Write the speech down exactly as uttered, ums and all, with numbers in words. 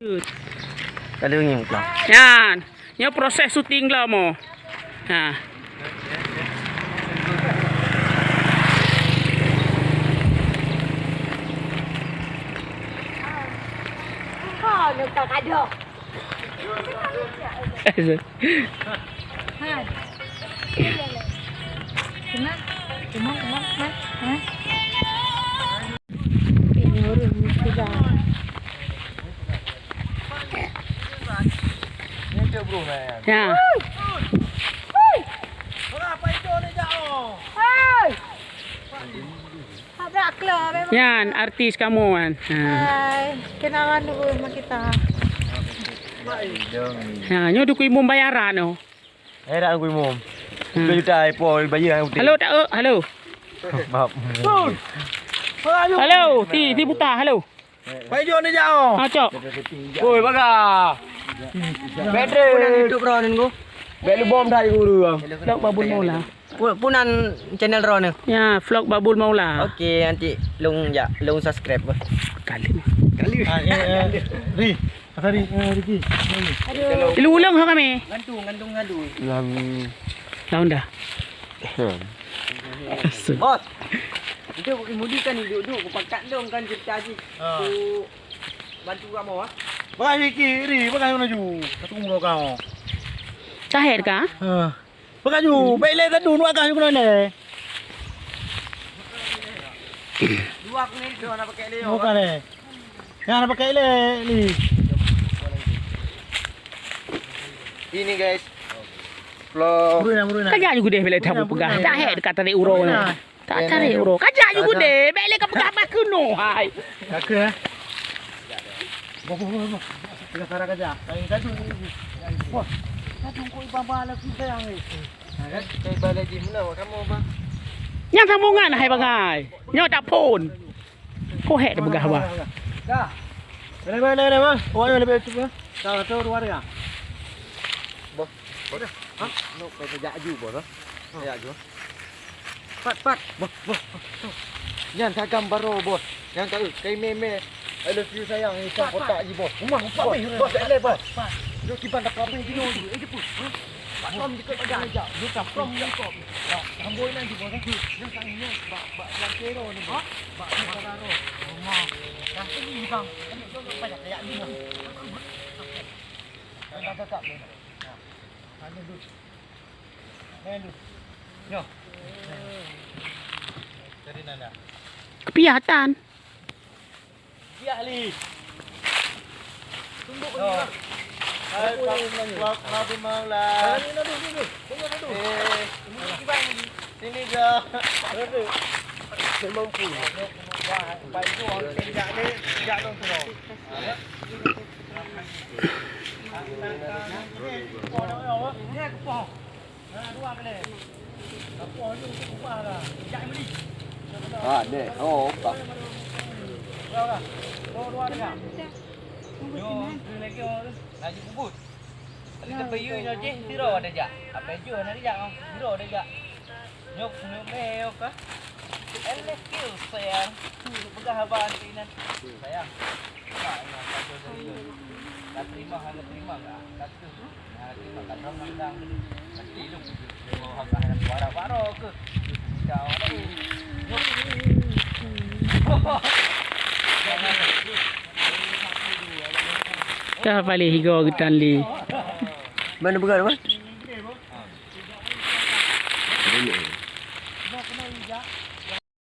Ka lheueh ngieng ka. Nyan, nyoe proses syuting lom mo. Ha. Ya. Nyan artis kamoe kan. Ha. Hai, kenalan dulu sama kita. Ha, nyoe Teungku Imum bayaran oh. Eh, dak Teungku Imum. Hmm. Dua juta ai po bayeue utang. Halo, tak, eh, halo. Maaf. Halo, ti, ti buta, halo. Pai jok ni jak oh. Ha, cok. Oi, baga. Petre. Punan YouTube ro ni, Teungku. Bek lubom dah guru. Vlog Babul Maula. Pu-, punan channel ro ni. Ya, vlog Babul Maula. Oke, nanti lung jak, lung subscribe. Kali. Kali. Ah, eh, eh, Ri. Asari, eh, Ricky. Ilu uleng ha kami. Gantung, gantung ngadu. Lam. Lawan dah. Bos. Itu Mudi kan duduk-duduk, kupakat dong kan cerita jih. Ha. Ku bantu kamu ah. Pakai Ricky, Ri, pakai laju. Satu umur kau. Tahir kah? Ha. Pakai ju, baik le tadu nuak kah ju kena le. Dua aku ni tu nak pakai le. Bukan le. Yang nak pakai le ni. Ini guys. Vlog. Murid nak, murid nak. Kajak ju gudeh bela tahu peugah. Tahir dekat tarik uroe. Tak cari uroe. Kajak ju gudeh. Bek le ka peugah bah keunoe hai. Kaka eh. Boh, boh, boh, boh. Tengah sarah kajak. Hai, tadu. Boh. Tadu kok iba-ba lagi sayang ni. Ha, kan? Kai bala jih meunan awak kamoe, Bang. Nyang sambungan hai bangai. Nyoe tak phon. Pohek dah peugah bah. Dah. Boleh, boleh, boleh, Bang. Awak ni lebih tu, Bang. Dah, tu dua dia. Boh. Boh. Ha? Nuk kau kajak aju, Boh, ha? Kajak aju. Pat, pat. Boh, boh, boh, boh. Nyan ka gambar roh, Boh. Nyan ka, eh, kai meme. I love you sayang, ni pat, kotak pat. Ji, Boh. Umah, umpat. Boh, weh, Boh, tak boleh, Boh. Pat. Yo kiban dah kabeh ji, yo. Eh, jeput. Ha? Pat, tom jikot aja. Yo, tom jikot. Amboi nan ji, Boh. Yo, sang ni, bak, bak, yang kero ni, Boh. Bak, bak, bak, roh. Umah. Dah, tu ni, bang. Banyak kayak ni, Boh. Dah, dah, dah, dah. Nah. Anu, duduk. Main tu. Nyoh. Jadi nana. Kepiatan. Piak li. Tunggu ni. Hai, Pak, Pak, Pak Maula. Ni, ni, ni, ni, ni. Tunggu, tunggu. Eh, ini gimana ni? Sini je. Ada. Memang pun. Pak itu orang tidak ni, tidak dong tu. Ah, dek. Oh, opa. Laju bubut. Tapi teupeu nyoe jih siro ada jak. Apa jeuh ada jak, siro ada jak. Nyok, nyok meh, nyok kah? L F Q, sayang. Tu, peugah haba aneuk inong. Sayang. Mak, ingat kata dari dia. Dah terima, hana terima enggak? Kata, hana terima, kata orang bilang. Pasti hidup. Mau haba hana suara baru ke? Kau ni. Nyok. Dah paling higo geutan li. Mana bukan apa?